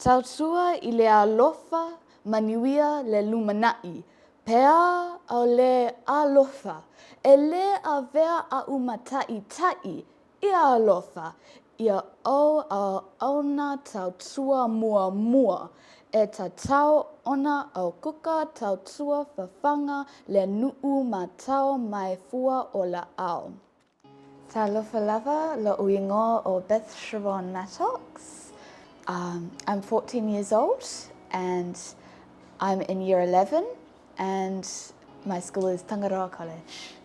Tautua i le alofa manuia le lumanaʻi, pea ao le alofa, e le avea aʻu mataʻitaʻi ia alofa ia ou auauna tautua muamua e tatau ona au kuka tautua fafaga le nuu matau mai fua o laau. Talofa lava, lo'u igoa o Beth Siobhan Mattox. I'm 14 years old and I'm in year 11 and my school is Tangaroa College.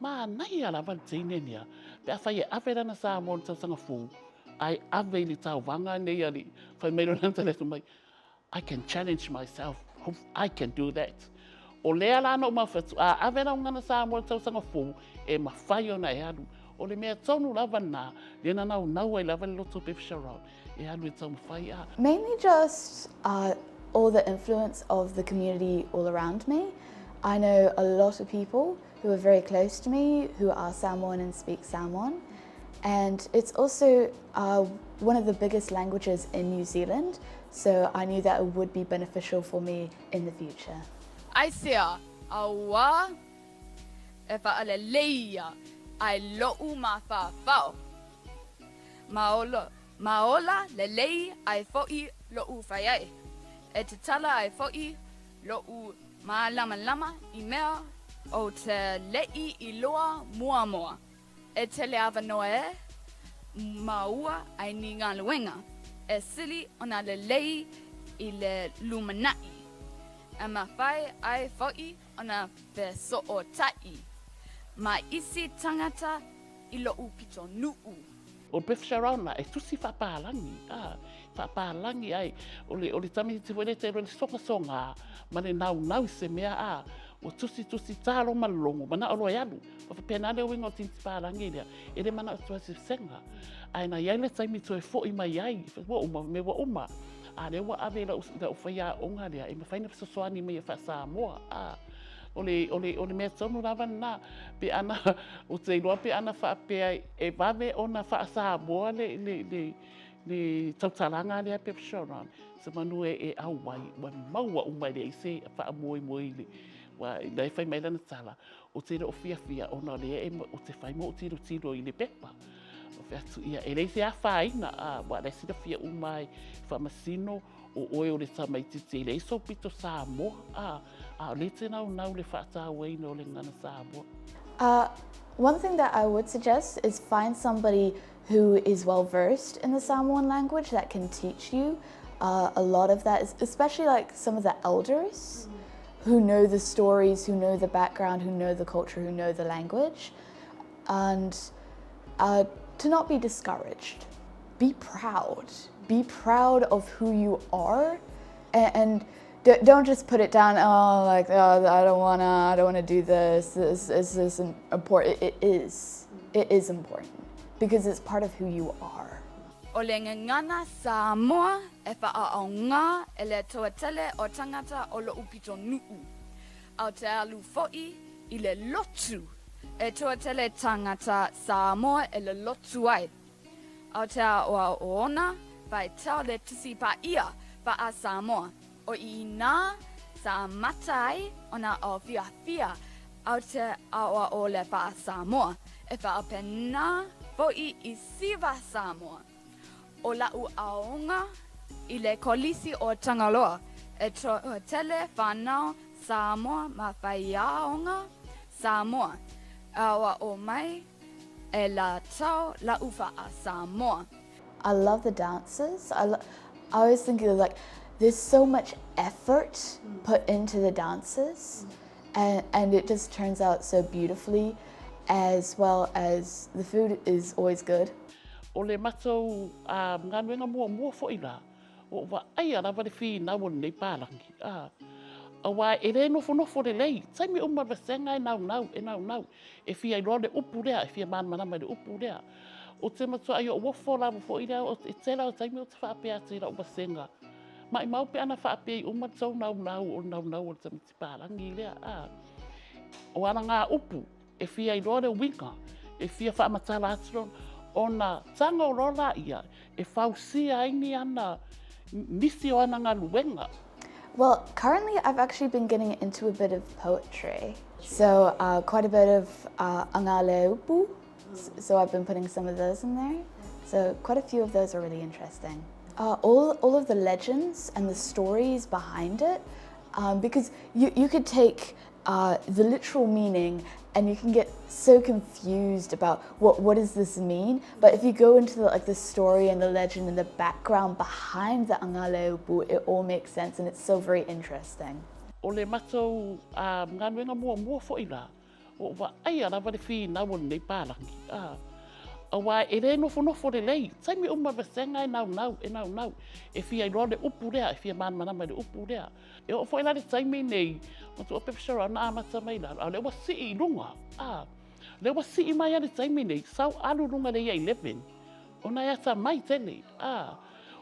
Manaia lava le teine nia, pe afai e ave lana Samoa i le tausaga fou, ae ave i le tauvaga nei a le, fai mai lona tali atu mai, I can challenge myself, I can do that. O lea la na ou mafaufau atu, a ave lau gagana Samoa i le tausaga fou, e mafai ona e alu. O le mea tonu lava lena, lea na naunau ai lava le loto o Bev Sherrod, e alu e taumafai a. Mainly just all the influence of the community all around me. I know a lot of people who are very close to me who are Samoan and speak Samoan. And it's also uh, one of the biggest languages in New Zealand, so I knew that it would be beneficial for me in the future. Aisea, auā, e whaaleleia ai loʻu mafaufau. Ma ola, ma ola lelei ai foʻi loʻu whai ai, e tatala ai foʻi loʻu mālamalama i mea o te leʻi i loa muamua. E tele avanoa e maua ai ni galuega e sili ona lelei i le lumanaʻi, e mafai ai foʻi ona fesootaʻi ma isi tangata i loʻu pitonuʻu. O Beth Sharon e tusi faapalagi, a, faapalagi ai, o le, o le tamaiti foi lea e te iloa le sogasoga ma le naunau i se mea, a, ua tusitusi talo ma le logo, manao loa e alu. Ua faapena le uiga o tamaiti palagi lea, e le manao e toe sesega. Ae na i ai le taimi toe foi mai ai, ua uma, mea ua uma. A lea ua ave i lau, i lau faiaoga lea, e mafai ona fesoasoani mai e faa-Samoa, a. O le, o le, o le mea tonu lava lena, pe ana, ou te iloa pe ana faapea e vave ona faa-Samoa le, le, le, le tautalaga lea pe Sharon, semanu e, e auai, ua maua uma e leai se faamoemoe i le, ua, la e fai mai lana tala, ou te le o fiafia ona o lea e, ou te fai ma ou tilotilo i le pepa. Ou fai atu, ia, e leai se afaina, a, ua la e silafia uma ai, faamasino, o oe o le tamaitiiti e leai sou pito Samoa, a, a o lea e te naunau le faatauaina o le gagana Samoa. One thing that I would suggest is find somebody who is well versed in the Samoan language that can teach you uh, a lot of that, especially like some of the elders who know the stories, who know the background, who know the culture, who know the language, and uh, to not be discouraged. Be proud. Be proud of who you are, and, and don't just put it down. Oh, like oh, I don't wanna, I don't wanna do this. This, this isn't important. It is. It is important because it's part of who you are. O le gagana Samoa e whaaogā e le toatele o tangata o loʻu pitonuʻu. Ao te alu foʻi i le lotu e toatele tangata Samoa e lolotu ai. Aotearoa o ona whaitao le tusi paia whaa Samoa, o i inā sa mata ai ona ao fiafia Aotearoa o le whaa Samoa, e whaapenā foʻi i siva Samoa. O laʻu aoga i le Kolisi o Tangaroa, e toatele whanau Samoa ma whaiaoga Samoa, aoao mai e latau laʻu whaa Samoa. I love the dances. I, lo I always think of like there's so much effort put into the dances and, and it just turns out so beautifully as well as the food is always good. O le matou galuega muamua foi la, ua ou vaaia lava le finau o lenei palagi, a, aua e le nofonofo lelei, taimi uma o le vasega e naunau, e naunau, e fia iloa le upu lea, e fia malamalama i le upu lea. Ou te matua ai ou ofo lava foi lea, e tele o taimi ou te faapea atu i lau vasega, maimau pe ana faapea i uma le tou naunau o le naunau o le tamaiti palagi lea, a. O ana ngā upu, e fia iloa le uiga, e fia faamatala atu lona, ona tago loa laia e fausia ai ni ana. nisi o ana galuega. Well, currently I've actually been getting into a bit of poetry. So uh, quite a bit of uh, angaleupu. So I've been putting some of those in there. So quite a few of those are really interesting. Uh, all, all of the legends and the stories behind it, um, because you, you could take uh, the literal meaning and you can get so confused about what, what does this mean. But if you go into the, like the story and the legend and the background behind the Angaleupu, it all makes sense and it's so very interesting. O le matou galuega muamua foi la, Ua vaaia lava le finau o lenei palagi, a, aua e le nofonofo lelei, taimi uma le vasega e naunau, e naunau, e fia iloa le upu lea, e fia malamalama i le upu lea. E oo foi la i le taimi nei, matua pe Sarah na amata mai lalo, a o lea ua sii i luga, a, lea ua sii mai lava i le taimi nei, sau alu i luga i le Year 11, ona e atamai tele, a,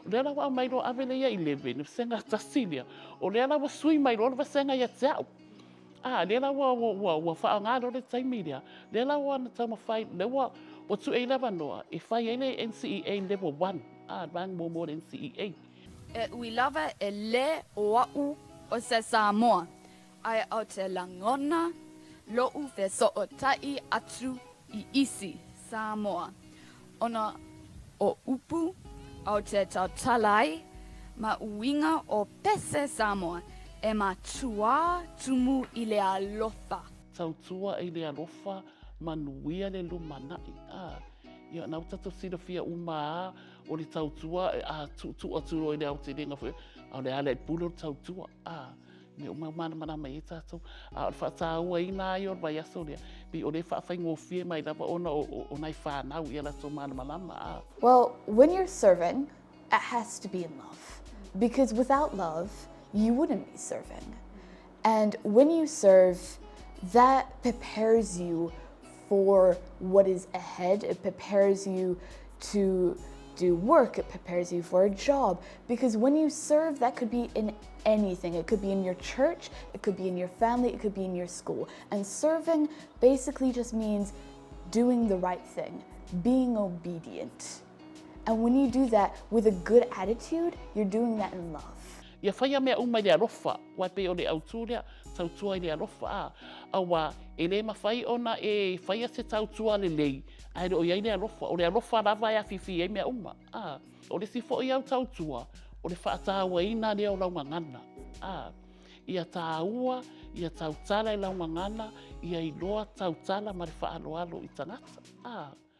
o lea la ua aumai loa ave le Year 11, le vasega tasi lea, o lea la ua sui mai loa le vasega ia te au. Ā, lea la ua, ua, ua, ua faaaoga loa le taimi lea, lea la ua na taumafai, lea ua, ua tuu i ai le avanoa e fai ai le NCEA Level One, ā, le vaega muamua o le NCEA. E ui lava e le o aʻu o se Samoa, ae o te lagona loʻu fesootaʻi atu i isi Samoa ona o upu o te tautala ai ma uiga o pese Samoa e matuā tumu i le alofa. Tautua i le alofa, manuia le lumanaʻi. A, ia, na ua tatou silafia uma a, o le tautua, a tuutuu atu loa i le aotelega foi, a o le ala e pule o le tautua. A, mea uma e malamalama i ai tatou. A o le faatauaina lava ia o le vaiaso lea, pei o lea e faafaigofie mai lava ona o nai fanau ia latou malamalama. A. Well, when you're serving, it has to be in love. Because without love, you wouldn't be serving. And when you serve, that prepares you for what is ahead. It prepares you to do work. It prepares you for a job. Because when you serve, that could be in anything. It could be in your church, it could be in your family, it could be in your school. And serving basically just means doing the right thing, being obedient. And when you do that with a good attitude, you're doing that in love. Ia whaia mea uma i le alofa, wai pei o le autu lea, tautua i le alofa, a, aua e le mawhai ona e whaia se tautua lelei, ae le o iai le alofa, o le alofa lava e afifi ai mea uma, a. O le isi foi au tautua, o le faatauaina lea o lau gagana, a, ia tāua, ia tautala i lau gagana, ia iloa tautala ma le faaaloalo i tagata, a.